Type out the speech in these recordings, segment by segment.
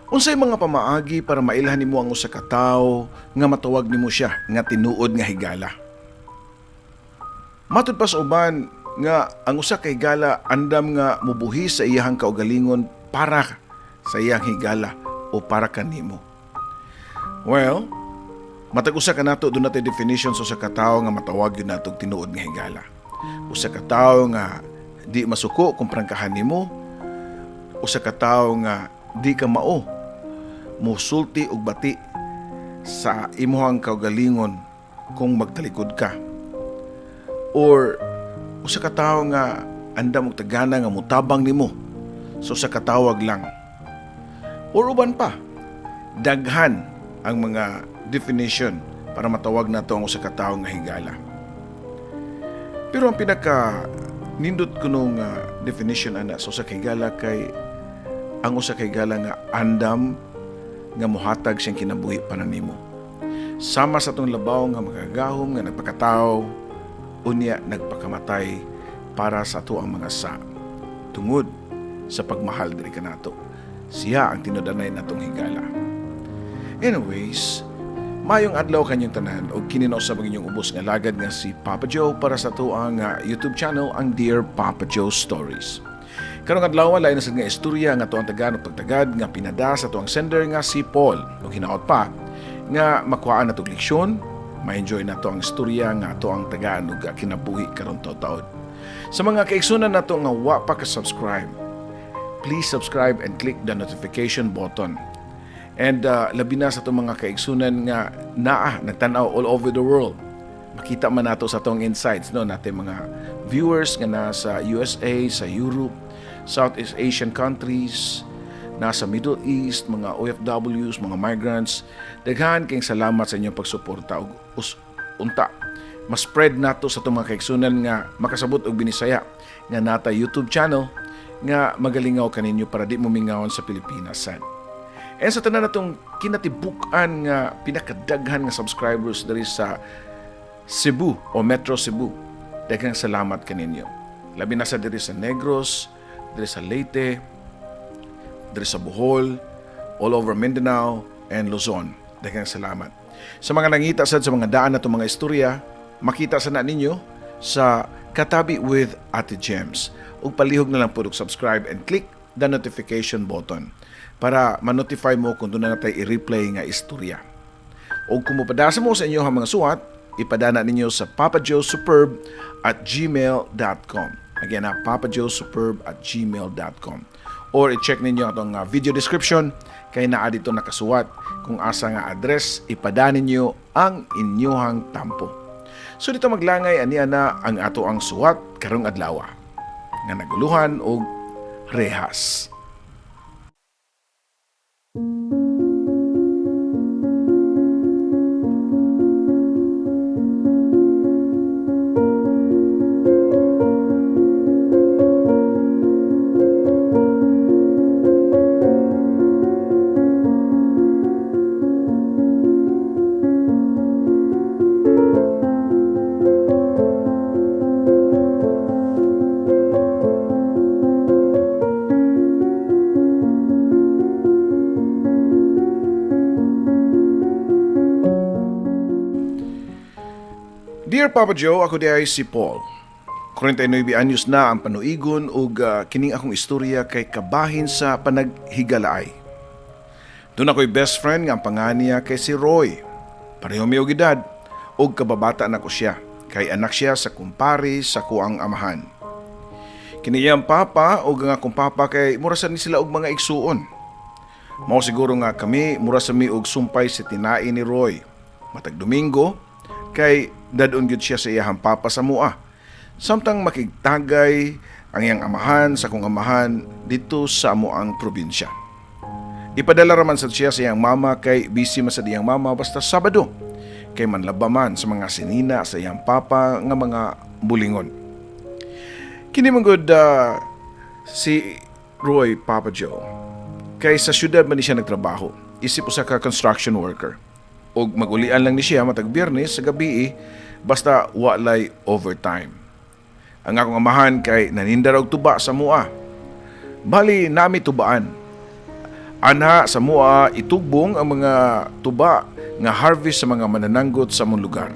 Unsay mga pamaagi para mailhan nimo ang usa ka tawo nga matawag nimo siya nga tinuod nga higala? Matud pa sa uban nga ang usa ka higala andam nga mubuhi sa iyahang kaugalingon para sa iyang higala o para kanimo. Well, matag usa kanato duna tay definition sa usa ka tawo nga matawag gyud nato og tinuod nga higala. Usa ka tawo nga di masuko kung prangkahan nimo, usa ka tawo nga di ka mao musulti og bati sa imuhang kaugalingon kung magtalikod ka. Or usa ka tawo nga andam og tagana nga mutabang nimo sa usa ka tawag lang. Or uban pa, daghan ang mga definition para matawag nato ang usa ka tawo nga higala. Pero ang pinaka nindot kuno nga definition ana sa usa ka higala kay ang usa ka higala nga andam nga mohatag siyang kinabuhi para nimo. Sama sa atong labaw nga makagagahom nga nagpakatawo, unya nagpakamatay para sa ato ang mga sa tungod sa pagmahal diri kanato. Siya ang tinud-anay natong higala. Anyways, mayong adlaw kanyang tanan og kini na usab ang inyong ubos nga lagad nga si Papa Joe para sa atoang YouTube channel, ang Dear Papa Joe Stories. Karong adlaw, lain na sad nga istorya nga atoang tagaan og pagtagad nga pinada sa atoang sender nga si Paul, ug hinaot pa nga makuhaan nato og leksyon, ma-enjoy nato ang istorya nga atoang tagaan og kinabuhi karon taud-taud. Sa mga kaigsunan nato nga wa pa ka-subscribe, please subscribe and click the notification button. And labi na sa itong mga kaigsunan nga naa nagtan-aw all over the world. Makita man nato sa atong insights, no, natin mga viewers nga nasa USA, sa Europe, Southeast Asian countries, nasa Middle East, mga OFWs, mga migrants. Daghan kayong salamat sa inyong pagsuporta ug unta ma-spread nato sa atong mga kaigsunan nga makasabot og Binisaya nga nata YouTube channel nga magalingaw kaninyo para di mo mingawon sa Pilipinas sad. And sa tanan natong kinatibuk-an nga pinakadaghan nga subscribers diri sa Cebu o Metro Cebu, daghang salamat kaninyo. Labi na sa diri sa Negros, diri sa Leyte, diri sa Bohol, all over Mindanao and Luzon. Daghang salamat. Sa mga nangita sad sa mga daan natong mga istorya, makita sa na ninyo sa Katabi with Ate Gems. Ug palihog na lang po og subscribe and click the notification button para ma-notify mo kung duna na tay i-replay nga istorya. O kung mopadasa mo sa inyo ang mga suwat, ipadana ninyo sa papajoesuperb@gmail.com. Again, na papajoesuperb@gmail.com. Or i-check ninyo atong video description kay naa dito nakasuwat kung asa nga address ipada ninyo ang inyuhang tampo. So dito maglangay, ania na ang ato ang suwat karong adlaw nga naguluhan og rehas. Dear Papa Joe, ako diay si Paul. 49 anyos na ang panuigon ug kining akong istorya kay kabahin sa panaghigalaay. Duna ko'y best friend nga ang pangalan niya kay si Roy. Pareho mi og edad ug kababata nako siya kay anak siya sa kumpare sa kuang amahan. Kini iyang papa ug ang akong papa kay mura sa ni sila og mga igsuon. Mao siguro nga kami mura sa mi og sumpay sa tinai ni Roy. Matag Domingo kay dadon gyud siya sa iyahang papa sa mua. Samtang makigtagay ang iyang amahan sa akong amahan dito sa amoang probinsya. Ipadala raman sad siya sa iyang mama kay busy man sa iyang mama basta Sabado. Kay manlaba man sa mga sinina sa iyang papa nga mga bulingon. Kini man gud si Roy, Papa Joe. Kay sa syudad man ni siya nagtrabaho. Isip usa ka construction worker. Og magulian lang ni siya matag Biyernes sa gabi basta walay overtime. Ang akong amahan kay naninda og tuba sa mua. Bali nami tubaan. Anha sa mua itugbong ang mga tuba nga harvest sa mga manananggot sa among lugar.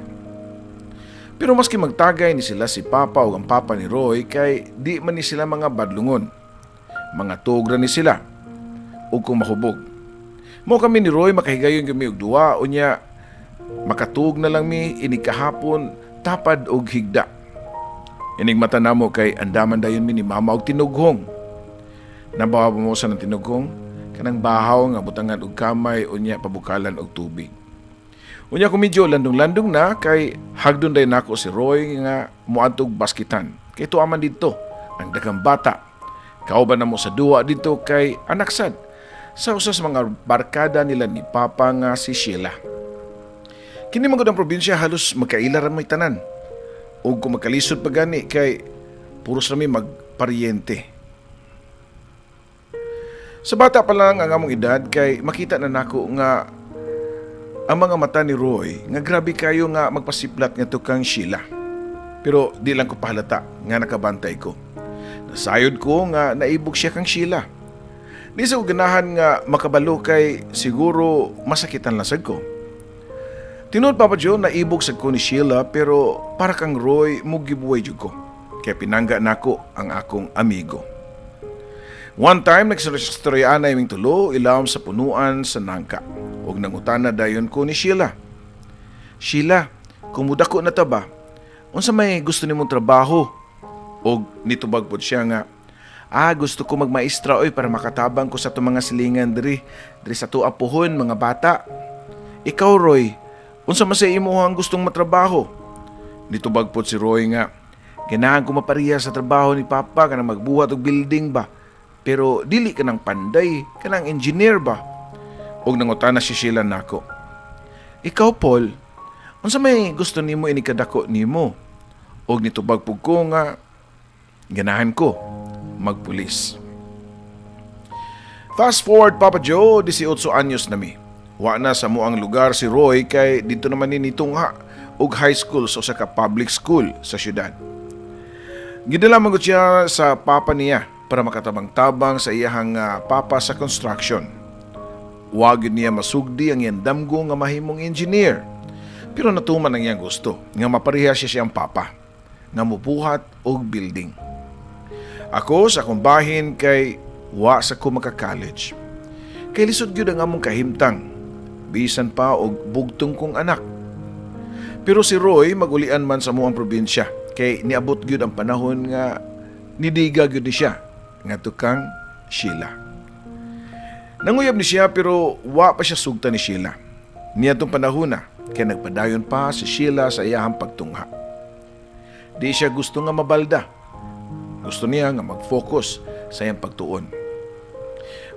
Pero maski magtagay ni sila si Papa o ang Papa ni Roy kay di man ni sila mga badlungon. Mga tugra ni sila ug kung mahubog. Mo kami ni Roy, makahigayon kami og duwa, unya makatug na lang mi inig kahapon tapad og higda. Inig mata namo kay andaman dayon mi ni Mama og tinughong. Nabawa mo sa ng tinughong? Kanang bahaw nga butangan og kamay, unya pabukalan og tubig. Unya kung medyo landong-landong na kay hagdon day nako si Roy nga muadtog baskitan. Kay tuaman didto ang daghang bata. Kauban na mo sa duwa didto kay anak sad sa usa sa mga barkada nila ni Papa nga si Sheila. Kini man gud ang probinsya, halos magkaila ra may tanan. Ug kung magkalisod pa gani kay puros rami magparyente. Sa bata pa lang ang among edad kay makita na nako nga ang mga mata ni Roy nga grabe kayo nga magpasiplat ngadto kang Sheila. Pero di lang ko pahalata nga nakabantay ko. Nasayod ko nga naibog siya kang Sheila. Di sa ko ganahan nga makabalo kay siguro masakitan lang sad ko. Tinuod, Papa Joe, naibog sad ko ni Sheila, pero para kang Roy mo giveaway jud ko. Kaya pinangga nako ang akong amigo. One time, nagsistoryaan na iming tulo ilawom sa punuan sa nangka. Ug nangutana dayon ko ni Sheila. "Sheila, kung mudako na ta ba, unsa may gusto nimong trabaho?" Og nitubag pod siya nga, "Ah, gusto ko magmaestra oy para makatabang ko sa atong mga silingan diri, diri sa tua puhon, mga bata. Ikaw, Roy, unsa man sa imo ang gustong matrabaho?" Nitubag pod si Roy nga, "Ganahan ko mapareha sa trabaho ni Papa, kanang magbuhat og building ba. Pero dili kanang panday, kanang engineer ba." Og nangutana si Sheila nako. "Ikaw, Paul, unsa may gusto nimo ini kadako nimo?" Og nitubag pud ko nga, "Ganahan ko magpulis." Fast forward, Papa Joe, 18 anyos na mi. Wa na sa muang lugar si Roy kay dito naman ni nitungha og high school sa usa ka public school sa syudad. Gidala man gud siya sa papa niya para makatabang-tabang sa iyahang papa sa construction. Wa gyud niya masugdi ang iyang damgo nga mahimong engineer. Pero natuman ang iyang gusto nga mapareha siya siyang papa nga mubuhat og building. Ako sa akong bahin kay wa sa ko maka-college. Kay lisod gyud ang among kahimtang, bisan pa og bugtong kong anak. Pero si Roy magulian man sa muang probinsya kay niabot gyud ang panahon nga nidiga gyud ni siya ngadto kang Sheila. Nanguyab ni siya pero wa pa siya sugta ni Sheila. Niadtong panahon na kay nagpadayon pa si Sheila sa iyahang pagtungha. Di siya gusto nga mabalda. Gusto niya nga mag-focus sa iyang pagtuon.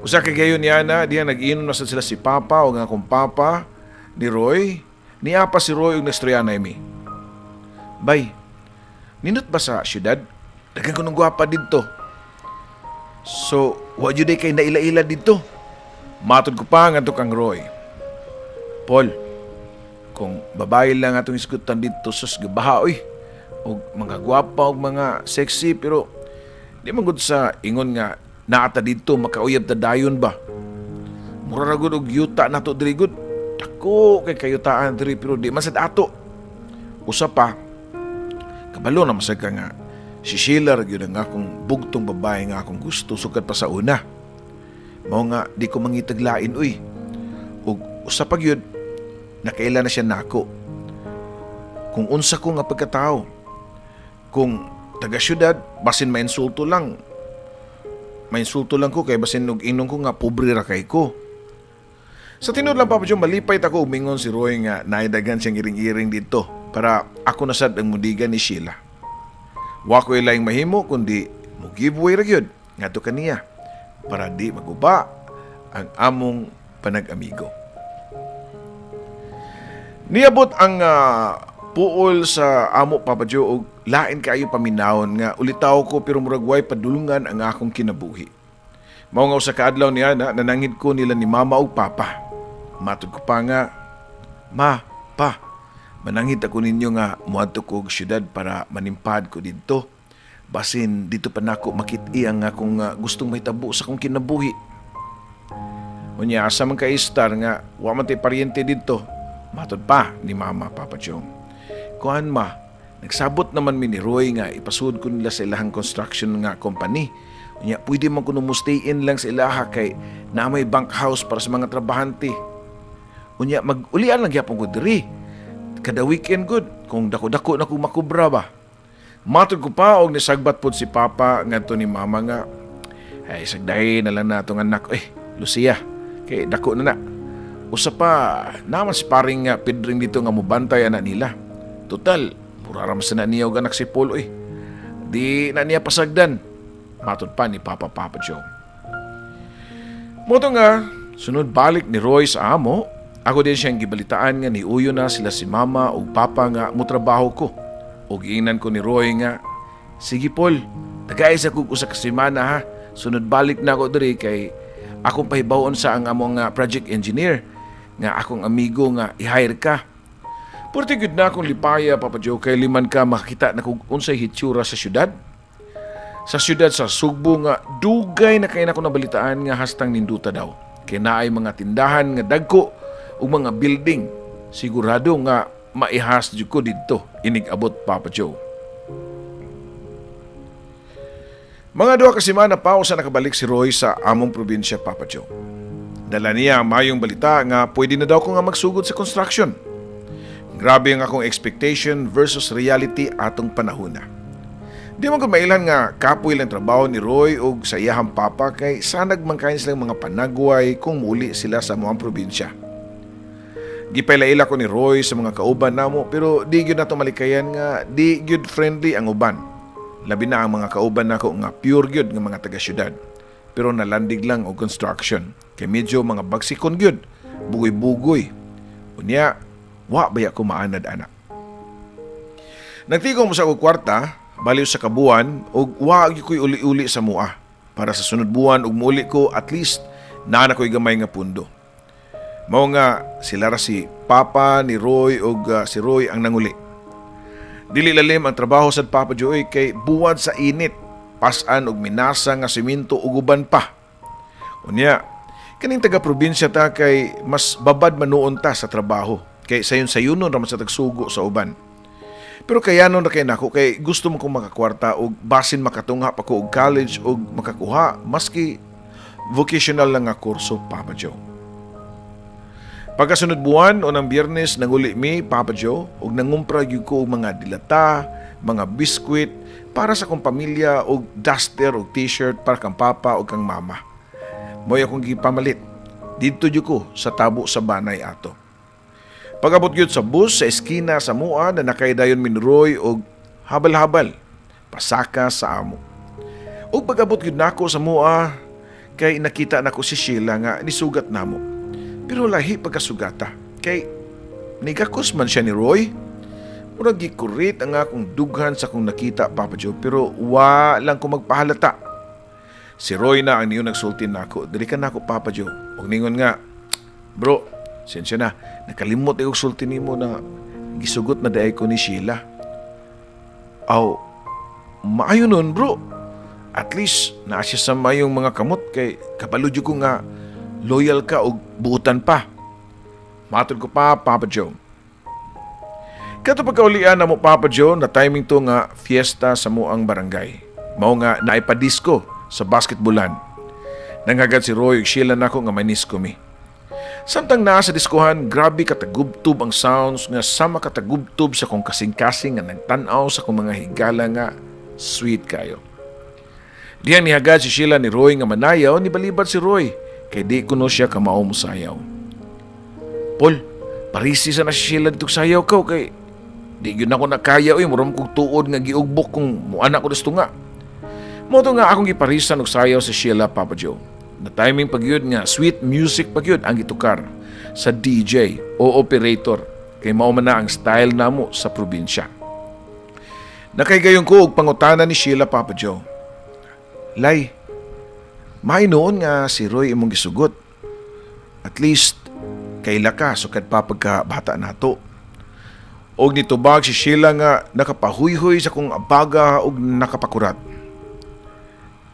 Usa ka gayon niya na diya nag-inom na sad sila si Papa o nga akong papa ni Roy, niapa si Roy og naistorya na mi. "Bay, nindot ba sa syudad? Daghan ko ng gwapa didto." "So, wa jud kay naila-ila didto." Matod ko pa ngadto kang Roy. "Paul, kung babae lang atong isgutan didto, sus, gabaha oy. Og mga gwapa og mga sexy, pero di man gud sa ingon nga naata didto makauyab ta dayon ba. Mura ra gud og yuta nato diri gud. Dako kay kayutaan diri pero di man sad ato. Usa pa, kabalo na masag ka nga si Sheila ra gyud ang akong bugtong babae nga akong gusto sukad pa sa una. Mao nga di ko mangitag lain uy. Ug usa pa gyud, nakaila na siya nako kung unsa ko nga pagkatao. Kung taga syudad, basin mainsulto lang. Mainsulto lang ko kay basin og ingnon ko nga pobre ra kay ko." Sa tinuod lang, Papa Joe, malipay ta ko umingon si Roy nga naidagan siyang iring-iring dito para ako na sad ang mudigan ni Sheila. Wa ko ilaing mahimo kundi mo giveaway ra gyud ngadto kaniya para di maguba ang among panag-amigo. Niabot ang puol sa amo, Papa Joe, og lain kaayo paminawon nga ulitaw ko pero murag way padulungan ang akong kinabuhi. Mao nga usa ka adlaw niya na nananghid ko nila ni Mama ug Papa. Matod ko pa nga, "Ma, Pa, mananghid ako ninyo nga muadto ko og syudad para manimpad ko didto. Basin didto pa nako makit-i ang akong gustong mahitabo sa akong kinabuhi." Unya asa man ka istar nga wa man tay paryente didto. Matod pa ni Mama, Papa Joe. Kuan ma, nagsabot naman mi ni Roy nga ipasud ko nila sa ilahang construction nga company. Unya pwede man kuno mo stay in lang sa ilaha kay naa may bunk house para sa mga trabahante. Unya mag-ulian lang gyapon ko diri. Kada weekend gud kung dako-dako na kong makubra ba. Matod ko pa og nisagbat pod si Papa ngadto ni Mama nga ay sagdahin na lang natong anak eh Lucia kay dako na na. Usa pa naman si paring nga Pedring dito nga mubantay ana nila. Total, mura ra man sa na niya og anak si Paul oy. Di na niya pasagdan. Matod pa ni Papa, Papa Joe. Mao to nga, sunod balik ni Roy sa amo, ako din siyang gibalitaan nga niuyo na sila si Mama ug Papa nga mutrabaho ko. Ug giingnan ko ni Roy nga, "Sige Paul, tagay sa kog usa ka semana ha. Sunod balik na ako diri kay akong pahibawon sa ang among nga project engineer nga akong amigo nga i-hire ka." Purti gud na akong lipaya, Papa Joe, kay liman ka makakita na kung unsay hitsura sa syudad. Sa syudad sa Sugbo nga dugay na kay nako nabalitaan nga hastang ninduta daw. Kay naay mga tindahan nga dagko ug mga building. Sigurado nga maihas jud ko didto inig abot, Papa Joe. Mga 2 ka semana pa usa nakabalik si Roy sa among probinsya, Papa Joe. Dala niya ang mayong balita nga pwede na daw ko nga magsugod sa construction. Grabe ang akong expectation versus reality atong panahona. Di man ko mailhan nga kapoy lang trabaho ni Roy og sa iyahang papa kay sanag man kain silang mga panagway kung muli sila sa among probinsya. Gipailaila ko ni Roy sa mga kauban namo pero di gyud nato malikayan nga di gyud friendly ang uban. Labi na ang mga kauban nako nga pure gyud nga mga taga-syudad. Pero nalandig lang og construction kay medyo mga bagsikon gyud, bugoy-bugoy. Unya, wa baya ko maanad ana. Nagtigom mo sa akong kwarta, baliw sa kabuan, ug wa gyud ko'y uli-uli sa mua. Para sa sunod buwan ug muuli ko, at least naa na ko'y gamay nga pundo. Mao nga sila ra si Papa ni Roy ug si Roy ang nanguli. Dili lalim ang trabaho sa Papa Joey kay buwad sa init, pas-an og minasa nga semento ug uban pa. Unya, kaning taga-probinsya ta kay mas babad manuon ta sa trabaho kay sayon-sayunon ra man sa tagsugo sa uban. Pero kayanon ra kay nako kay gusto mo kong makakwarta og basin makatungha pa ko og college og makakuha maski vocational lang nga kurso, Papa Joe. Pagkasunod buwan o ng Biyernes nanguli mi, Papa Joe, og nangumpra gyud ko og mga dilata, mga biskwit para sa akong pamilya og duster og t-shirt para kang papa og kang mama. Mo'y akong gipamalit. Didto gyud ko sa tabo sa banay ato. Pag-abot gyud sa bus sa eskina sa mua na nakaydayon mi ni Roy og habal-habal pasaka sa amo. Ug pag-abot gyud nako sa mua kay nakita nako si Sheila nga nisugat namo. Pero lahi pagkasugata kay nigakos man siya ni Roy. Murag gikurit ang akong dughan sa akong nakita, Papa Joe, pero wa lang ko magpahalata. Si Roy na ang niyo nagsulti nako. Dili ka nako, Papa Joe. Ug ningon nga, "Bro, sensya na, nakalimot og sulti nimo na gisugot na diay ko ni Sheila." Aw, maayo nun, bro. At least, naa siya sa mayong mga kamot kay kabalo jud ko nga loyal ka og buutan pa. Matod ko pa, Papa Joe. Kato pagkaulian na mo, Papa Joe, na timing to nga fiesta sa muang barangay. Mao nga naipadisko sa basketballan. Nanghagad si Roy ug Sheila nako nga manisko mi. Samtang naa sa diskuhan, grabe katagubtob ang sounds nga sama katagubtob sa kong kasing-kasing nga nagtan-aw sa kong mga higala nga sweet kayo. Diyang nihagad si Sheila ni Roy nga manayaw, ni balibad si Roy, kay di kuno siya kamao mosayaw. "Paul, parisi sa na si Sheila dito sayaw ko kay di gyud nako nakaya oy, murag kog tuod nga giugbok kung muana ko nga." Mao to nga akong giparisan og sayaw si Sheila, Papa Joe. Na timing pag yun nga sweet music pag yun ang gitukar sa DJ o operator kay mao man na ang style namo sa probinsya. Nakaygayon ko og pangutana ni Sheila, Papa Joe. "Lay, may noon nga si Roy imong gisugot. At least, kaila ka sukad pa pagka bata nato." Og nitubag si Sheila nga nakapahuyhoy sa kong abaga og nakapakurat.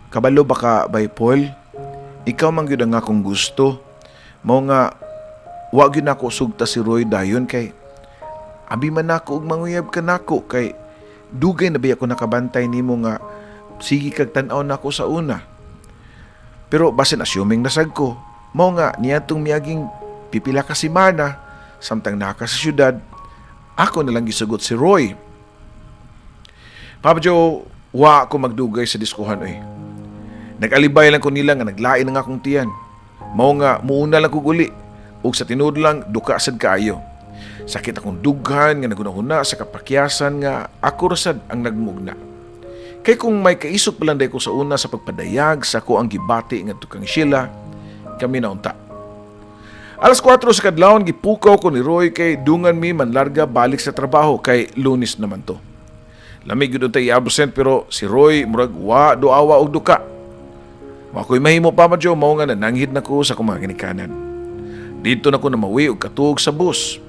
"Kabalo ba ka, Bay Paul? Ikaw man gyud ang akong gusto. Mao nga wa gyud nako sugta si Roy dayon kay abi man nako og manguyab ka nako kay dugay na biya ko nakabantay nimo nga sige kag tan-aw nako sa una. Pero basin assuming nasag ko, mao nga niadtong miaging pipila ka semana samtang naka sa syudad, ako na lang gisugot si Roy. Papa Joe, wa ako magdugay sa diskuhan oy. Nag-alibay lang ko nila nga naglain ang akong tiyan. Mao nga muuna lang ko uli ug sa tinuod lang duka sad kaayo. Sakit akong dughan nga nagunahuna sa kapakyasan nga ako ra sad ang nagmugna. Kay kung may kaisog pa lang ko sa una sa pagpadayag sa ako ang gibati ngadto kang Sheila, kami na unta. Alas 4 sa kadlawon gipukaw ko ni Roy kay dungan mi manlarga balik sa trabaho kay Lunes naman to. Lamig gyud untay i-absent pero si Roy murag wa duawa og duka. Wa ko'y mahimo, Papa Joe, mao nga nananghid na ko sa akong mga ginikanan. Dito na ko namawi og katuog sa bus.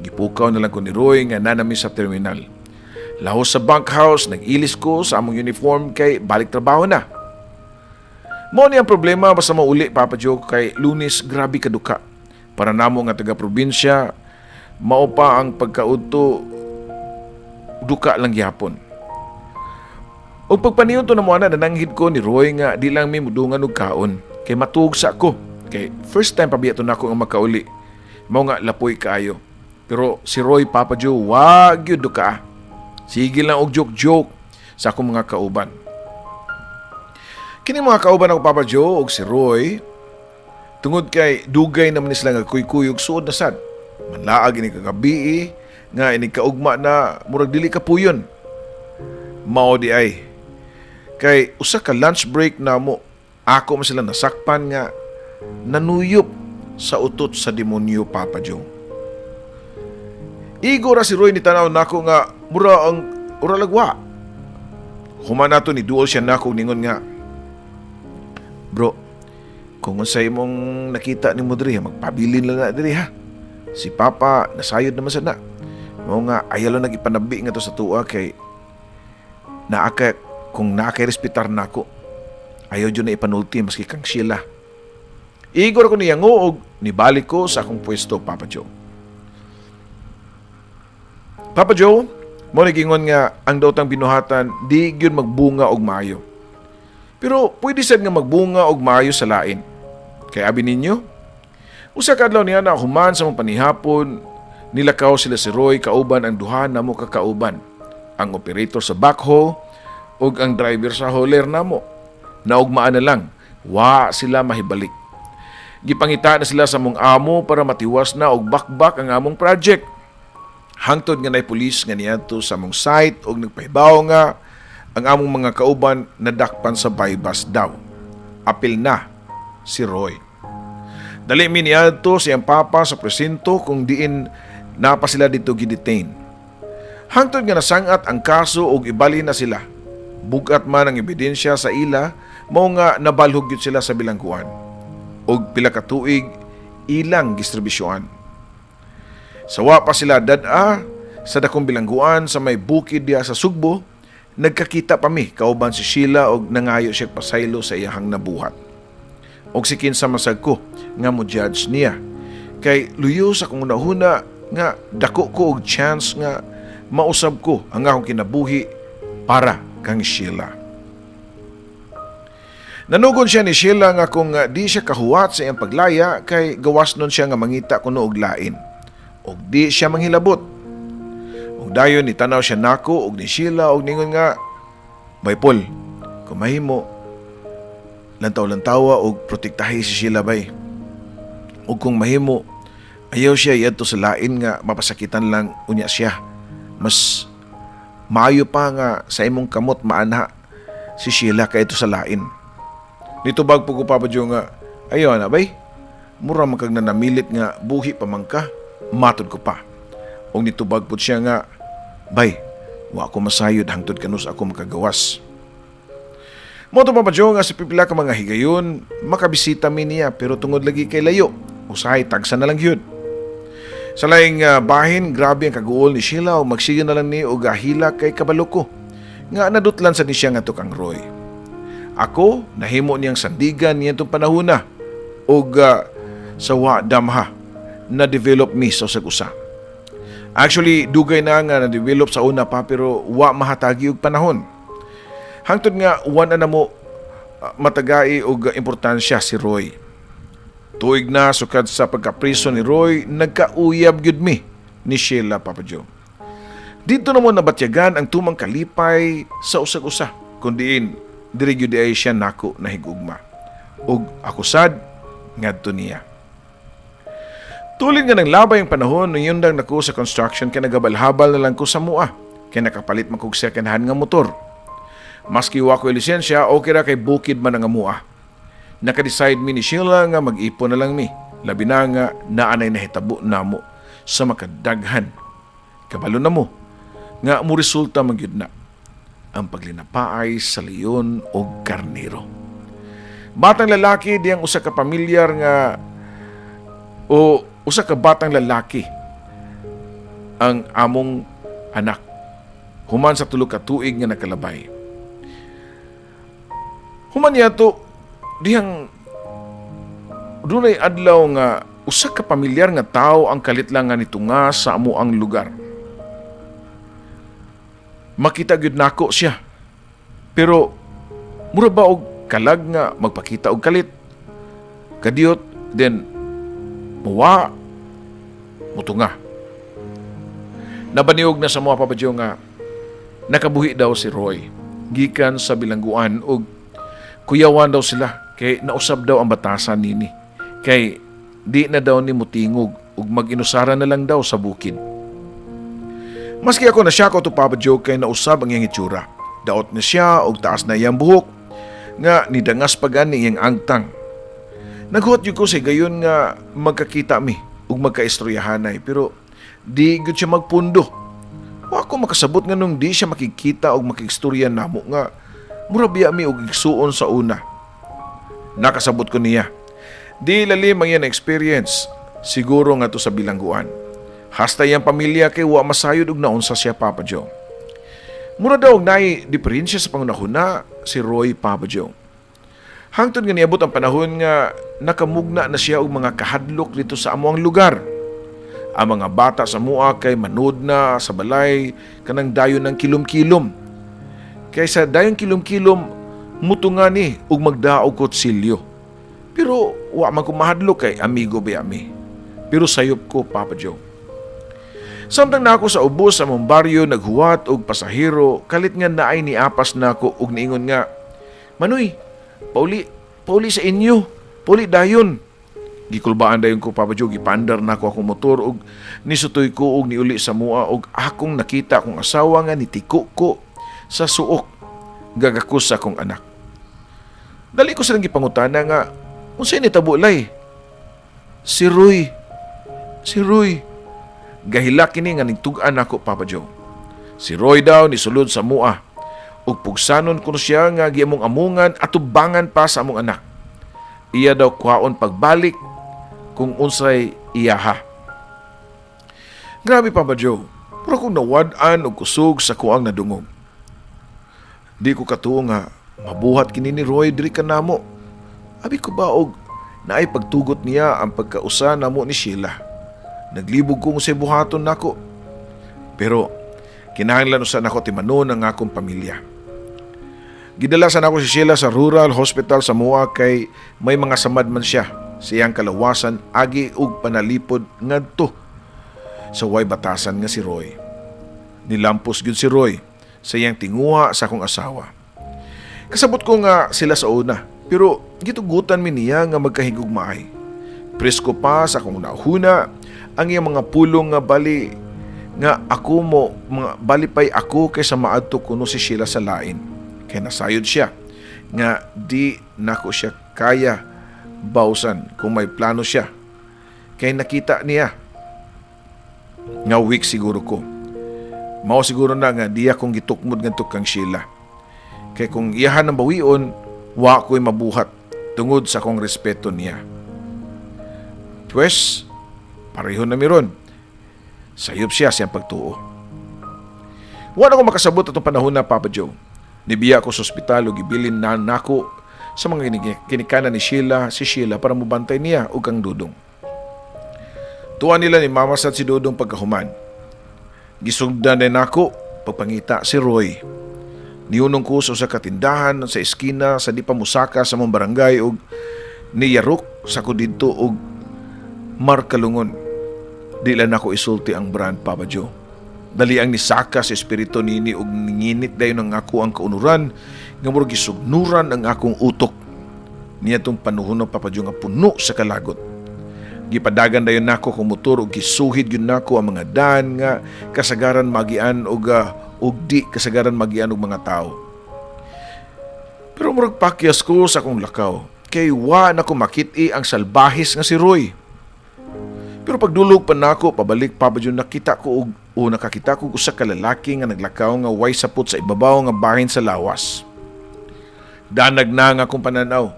Gipukaw na lang ko ni Roy nga nanami sa terminal. Lahos sa bunkhouse, nag-ilis ko sa among uniform kay balik trabaho na. Mao ni ang problema basta mauli, Papa Joe, kay Lunes grabe kaduka. Para namo nga taga-probinsya, mao pa ang pagkaudto duka lang gyapon. Ug pagpaniyon to na mo ana, nananghid ko ni Roy nga di lang mi mudungan og kaon kay matuog sa ako. Kay first time pa biya to nako nga makauli. Mao nga lapoy kaayo. Pero si Roy, Papa Joe, wa gyud duka. Sige lang og joke-joke sa akong mga kauban. Kini mga kauban ako, Papa Joe, og si Roy, tungod kay dugay naman ni sila nga kuy-kuyog, suod na sad. Manlaag ini kagabi nga ini kaugma na murag dili kapuyon. Mao di ay. Kay usa ka lunch break namo, ako man sila nasakpan nga nanuyop sa utot sa demonyo, Papa Joe. Igo ra si Roy ni tanaw nako nga mura ang ura lagwa. Human nato ni duol siya nako ningon nga, "Bro, kung unsay imong nakita nimo diri, magpabilin lang na diri ha. Si Papa nasayod naman sa na. Mao nga ayaw lang nagipanabi nga to sa tuwa kay naa ka kung naa kay respetar nako. Ayaw jud na ipanulti maski kang Sheila." Igor ko niya og nibalik ko sa akong pwesto, Papa Joe. Papa Joe, mo gingon nga ang daotang binuhatan di gyud magbunga og maayo. Pero pwede sad nga magbunga og maayo sa lain. Kay abi ninyo, usa ka adlaw niya na human sa mong panihapon, nilakaw sila si Roy kauban ang duha namo ka kauban, ang operator sa backhoe ug ang driver sa hauler namo. Naugmaan na lang, wa sila mahibalik. Gipangita na sila sa mong amo para matiwas na og bakbak ang among project. Hangtod nga nay pulis nga niadto sa among site og nagpahibaw nga ang among mga kauban nadakpan sa buy-bust daw. Apil na si Roy. Dali mi niadto sa iyang papa sa presinto kung diin napa sila dito gidetain. Hangtod nga nasangat ang kaso og ibali na sila. Bugat man ang ebidensya sa ila, mao nga nabalhog gyud sila sa bilangguan. Og pila ka tuig ilang giserbisyoan. Sawa pa sila dad-a sa dakong bilangguan sa may bukid diya sa Sugbo, nagkakita pa mi kauban si Sheila og nangayo siya pasaylo sa iyahang nabuhat. Og si kinsa masag ko nga mo judge niya. Kay luyo sa akong hunahuna nga dako ko og chance nga mausab ko ang akong kinabuhi para kang Sheila. Nanugon siya ni Sheila nga kung di siya kahuwat sa iyang paglaya kay gawas nun siya nga mangita kuno og lain. Og di siya manghilabot. Ug dayon ni tanaw siya nako og ni Sheila og ningon nga, "Bay Paul, kung mahimo, lantaw-lantawa og protektahi si Sheila, bay. Ug kung mahimo, ayaw siya iadto sa lain nga mapasakitan lang unya siya. Mas maayo pa nga sa imong kamot maanha si Sheila kay ito sa lain." Nitubag po ko, Papa Joe, nga, "Ayaw na bay, mura man kag nanamilit nga buhi pa man ka, matod ko pa." Ug nitubag po siya nga, "Bay, wa ako masayod hangtod kanus ako makagawas." Mo to, Papa Joe, nga sa pipila ka mga higayon, makabisita mi niya pero tungod lagi kay layo, usahay tagsa na lang yun. Sa laing bahin, grabe ang kaguol ni Sheila o magsige na lang ni og ahila kay kabalo ko nga nadutlan sa ni siya nga kang Roy. Ako, nahimo niyang sandigan niya itong panahona. Og Sa wa damha na develop mi sa usag usa. Actually, dugay na nga na-develop sa una pa pero wa mahatagi og panahon. Hangtod nga wa na namo matagai og importansya si Roy. Tuig na sukad sa pagkapriso ni Roy, nagkauyab gyud mi ni Sheila, Papa Joe. Didto namo nabatyagan ang tumang kalipay sa usag-usa, kun diin diri gyud ay siya nako nahigugma. Ug ako sad ngadto niya. Tulin nga nanglabay ang panahon, niyundang nako sa construction kay naghabal-habal na lang ko sa mua kay nakapalit man kog second hand nga motor. Maski wa ko lisensya, okay ra kay bukid man ang amua. Naka-decide mi ni Sheila nga mag-ipon na lang mi. Labi na nga naanay nahitabo namo sa makadaghan. Kabalo na mo nga mo resulta man gyud na ang paglinapaay sa leon o karnero. Batang lalaki diyang usa ka pamilyar nga o usa ka batang lalaki ang among anak human sa 3 ka tuig nga nakalabay. Human niya dihang dunay adlaw nga usa ka pamilyar nga tawo ang kalit lang nga nitunga sa amo ang lugar. Makita gyud nako siya. Pero mura ba og kalag nga magpakita og kalit. Kadiyot then muwa mutunga. Nabaniog na sa mga, Papa Joe, nga nakabuhi daw si Roy gikan sa bilangguan ug kuyawan daw sila kay nausab daw ang batasan nini. Kay di na daw ni mutingog ug mag-inusara na lang daw sa bukid. Maski ako na siya ko to, Papa Joe, kay nausab ang iyang itsura. Daot na siya og taas na iyang buhok nga nidangas pa gani iyang angtang. Naghuwat gyud ko sa gayon nga magkakita mi ug magkaistoryahanay pero di gyud siya magpundo. Wa ko makasabot nganong di siya makikita og makigstorya namo nga mura biya mi og igsuon sa una. Nakasabot ko niya. Di lalim ang iyang experience siguro nga to sa bilangguan. Hasta iyang pamilya kay wa masayod og naunsa siya, Papa Joe. Mura daw og naay diferensya sa pangunahuna si Roy, Papa Joe. Hangtod nga niabot ang panahon nga nakamugna na siya og mga kahadlok dito sa amoang lugar. Ang mga bata sa mua kay manood na sa balay kanang dayon ng kilom-kilom. Kay sa dayon kilom-kilom mutunga ni ug magdaog kutsilyo. Pero wa man ko mahadlok kay amigo ba mi. Pero sayop ko, Papa Joe. Samtang na ako sa ubos sa among baryo naghuwat og pasahero, kalit nga naay niapas nako og niingon nga, "Manoy, pauli, pauli sa inyo, pauli dayon." Gikulbaan dayon ko, Papa Joe, gipandar nako akong motor og nisutoy ko og niuli sa mua og akong nakita akong asawa nga nitiko ko sa suok gagakos sa akong anak. Dali ko silang gipangutana nga, "Unsay nitabo, lay?" "Si Roy. Si Roy." Gahilak kini nga nigtug-an nako, Papa Joe. Si Roy daw nisulod sa mua ug pugsanon kuno siya nga giamong-amungan atubangan pa sa among anak. Iya daw kwaon pagbalik kung unsay iyaha. Grabe, Papa Joe. Mura kong nawad-an og kusog sa kuang nadungog. Di ko katuo nga mabuhat kini ni Roy diri kanamo. Abi ko ba og naay pagtugot niya ang pagkausa namo ni Sheila. Naglibog ko sa buhaton nako. Pero kinahanglan usa nako timanon ang akong pamilya. Gidala sa nako si Sheila sa rural hospital sa Mua kay may mga samad man siya sa iyang kalawasan agi og panalipod ngadto sa way batasan nga si Roy. Nilampos gyud si Roy sa iyang tinguha sa akong asawa. Kasabot ko nga sila sa una, pero gitugutan mi niya nga magkahigugmaay. Presko pa sa akong nahuna ang iyang mga pulong nga bali nga ako mo mga bali pay ako kaysa maadto kuno si Sheila sa lain. Kay nasayod siya nga di nako siya kaya bawsan kung may plano siya. Kay nakita niya nga weak siguro ko. Mao siguro na nga di akong gitukmod ngadto kang Sheila. Kay kung iyahan ang bawion, wa ko'y mabuhat tungod sa akong respeto niya. Pues, pareho na miron. Sayop siya siyang pagtuo. Wa na ko makasabot atong panahon na, Papa Joe. Nibiya ko sa ospital ug gibilin na nako sa mga kinikanan ni Sheila si Sheila para mobantay niya ug kang Dudong. Tuwa nila ni Mama sad si Dodong pagkahuman. Gisugdan din nako pagpangita si Roy. Niunong ko sa usa ka tindahan sa eskina sa di pa musaka sa among barangay og niyarok sa ko didto og markalungon. Di lang nako isulti ang brand, Papa Joe. Dali ang nisaka sa espiritu nini og ninginit dayon ang ako ang kaunuran nga murag gisugnuran ang akong utok. Niya tong panuhuno, Papa Joe, nga puno sa kalagot. Gipadagan dayon nako kung motor og gisuhid gyud nako ang mga daan nga kasagaran magian og di kasagaran magian og mga tao. Pero murag pakyas ko sa akong lakaw kay wa na ko makit-i ang salbahis nga si Roy. Pero pagdulog pa nako pabalik, Papa Joe, nakita ko og o nakakita ko og usa ka lalaki nga naglakaw nga way sapot sa ibabaw nga bahin sa lawas. Danag na nga akong pananaw.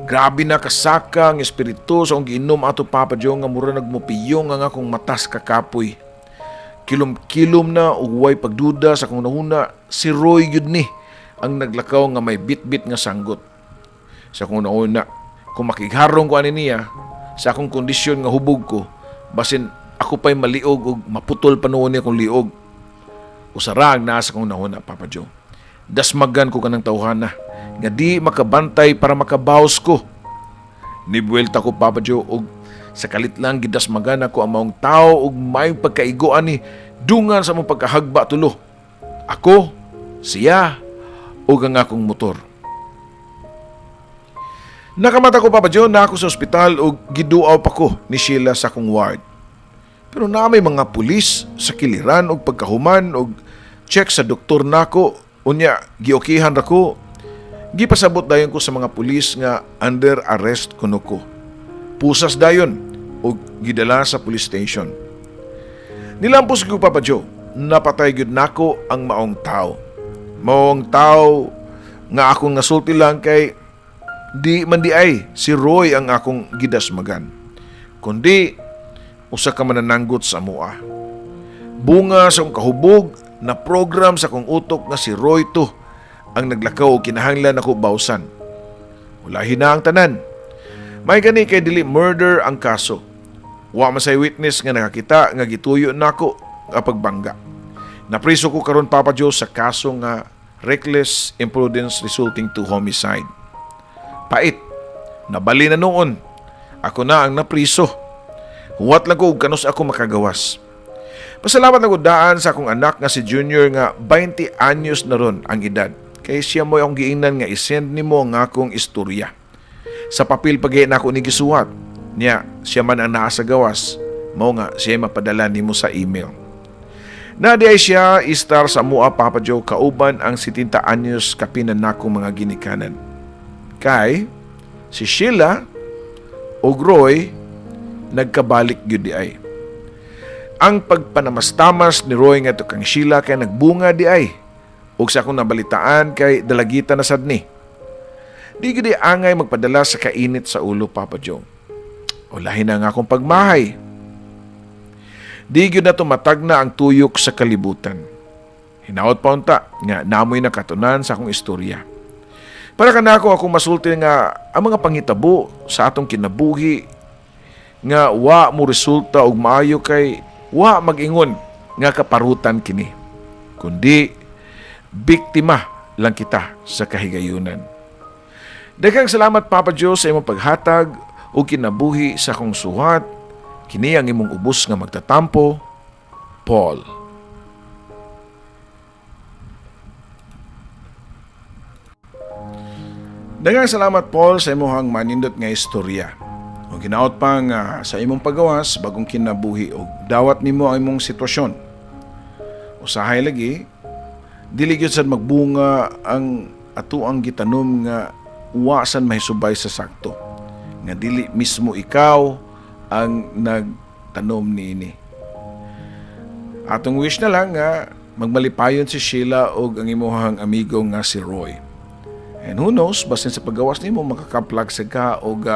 Grabe na kasaka ang espiritu sa akong giinom ato, Papa Joe, nga mura nagmupiyong ang akong matas kakapoy. Kilom-kilom na ug way pagduda sa akong nahuna, si Roy yun ni ang naglakaw nga may bitbit nga sanggot. Sa akong nahuna, kung makigharong ko ani niya, sa akong kondisyon nga hubog ko, basin ako pa'y maliog ug maputol pa nuon niya akong liog. Usara ang nasa akong nahuna, Papa Joe. Dasmagan ko kanang tawhana nga di makabantay para makabawas ko. Nibuelta ko, Papa Joe, og sa kalit lang gidasmagan ako ang maong tao og may pagkaigo ani dungan sa mong pagkahagba tulo. Ako, siya, ug ang akong motor. Nakamata ko, Papa Joe, na ako sa ospital ug giduaw pa ko ni Sheila sa akong ward. Pero na may mga pulis sa kiliran og pagkahuman og check sa doktor nako, unya giokihan ra ko. Gipasabot dayon ko sa mga pulis nga under arrest kuno ko. Pusas dayon og gidala sa police station. Nilampos ko, Papa Joe, napatay gyud nako ang maong tao. Maong tao nga akong nasulti lang kay di man di ay si Roy ang akong gidasmagan, kundi usa ka manananggot sa mua. Bunga sa akong kahubog na program sa akong utok nga si Roy to ang naglakaw og kinahanglan ako bawsan. Ulahi na ang tanan. May gani kay dili murder ang kaso. Wa man say witness nga nakakita nga gituyo nako nga pagbangga. Napriso ko karon, Papa Joe, sa kaso nga reckless imprudence resulting to homicide. Pait. Nabali na noon. Ako na ang napriso. Huwat lang ko og kanus ako makagawas. Pasalamat ako daan sa akong anak nga si Junior nga 20 anyos na ron ang edad. Kay siya mo akong giingnan nga isend nimo ang akong istorya. Sa papel pag na ako ni gisuwat. Niya, siya man ang naa sa gawas. Mao nga siya mapadala nimo sa email. Na di ay siya istar sa mua, Papa Joe, kauban ang 70 anyos kapinan nakong mga ginikanan. Kay si Sheila ug Roy nagkabalik gyud di ay. Ang pagpanamastamas ni Roy ngadto kang Sheila kay nagbunga di ay. Ug sa akong nabalitaan kay dalagita na sad ni. Di gyud di angay magpadala sa kainit sa ulo, Papa Joe. Ulahin na nga akong pagmahay. Di gyud na tumatag na ang tuyok sa kalibutan. Hinaot pa unta nga namoy nakatunan sa akong istorya. Para kanako akong masulti nga ang mga pangitabo sa atong kinabuhi nga wa mo resulta og maayo kay wa mag-ingon nga kaparutan kini, kundi biktima lang kita sa kahigayunan. Daghang salamat, Papa Dios, sa imong paghatag og kinabuhi sa akong suhat. Kini ang imong ubos nga magtatampo, Paul. Daghang salamat, Paul, sa imong manindot nga istorya. O ginaot pa nga sa imong pagawas bagong kinabuhi og dawat nimo ang imong sitwasyon. Usahay lagi dili gyud sad magbunga ang ato ang gitanom nga wa san mahisubay sa sakto, nga dili mismo ikaw ang nagtanom niini. Atong wish na lang nga magmalipayon si Sheila og ang imuhang amigo nga si Roy. And who knows, basin sa paggawas nimo makakaplag sa ka og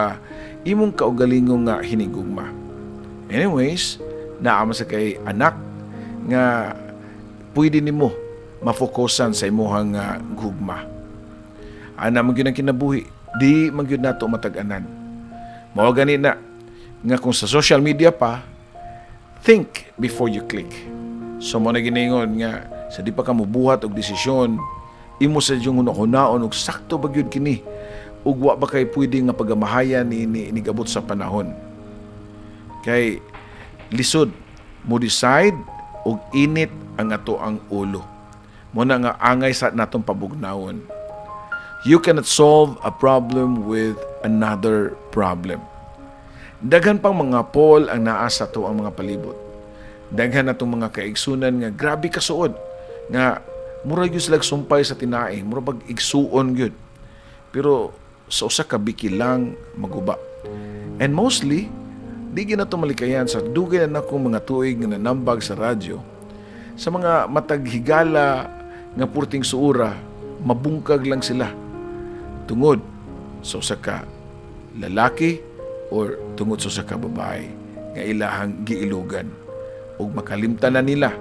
imong kaugalingong nga hinigugma. Anyways, naa man sa kay anak nga pwede nimo mafokusan sa imuhang gugma. Ana man gyud ang kinabuhi, di man gyud nato matag-anan. Mao gani na nga kung sa social media pa, Think before you click. So mao na giningon nga sa di pa ka mobuhat og desisyon, imo sa yung hunaon og sakto ba gyud kini ug wa ba kay pwede nga pagamahayan ni gabot sa panahon. Kay lisod mo decide og init ang ato ang ulo. Mao na nga angay sa natong pabugnawon. You cannot solve a problem with another problem. Daghan pang mga Paul ang naa sa ato ang mga palibot. Daghan natong mga kaigsunan nga grabe kasuod nga mura gyud sila sumpay sa tinai, mura bag igsuon gyud. Pero sa usa ka biki lang maguba. And mostly, di gyud nato malikayan sa dugay na nakong mga tuig nga nanambag sa radyo sa mga matag higala nga purting suura, mabungkag lang sila tungod sa usa ka lalaki or tungod sa usa ka babae nga ilahang giilugan ug makalimtan na nila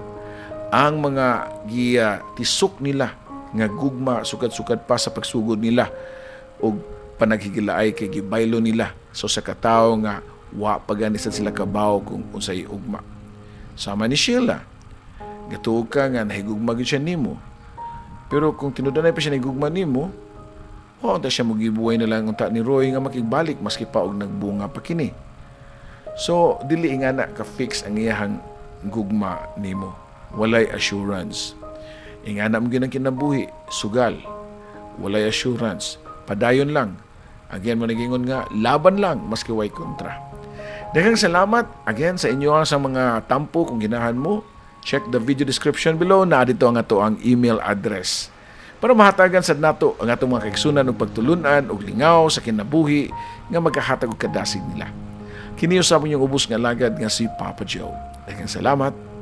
ang mga giya tisok nila nga gugma sukad-sukad pa sa pagsugod nila ug panaghigilaay kay gibaylo nila sa usa ka tawo nga wa pa gani sad sila kabaw kung unsay ugma. Sama ni Sheila, gatuo ka nga nahigugma gyud siya nimo. Pero kung tinud-anay pa siya nahigugma nimo, wa unta siya mugibuhay na lang unta ni Roy nga makigbalik maski pa og nagbunga pa kini. So dili nga na ka-fix ang iyahang gugma nimo. Walay assurance. Ingana mo gyud ang kinabuhi, sugal. Walay assurance. Padayon lang. Again mao nagingon nga laban lang maski way kontra. Daghang salamat again sa inyo sa mga tampo kung ginahan mo. Check the video description below na dito ang ato ang email address. Para mahatagan sad nato ang atong mga kaigsunan og pagtulunan og lingaw sa kinabuhi nga magkahatag og kadasig nila. Kini usab inyong ubos nga alagad nga si Papa Joe. Daghang salamat.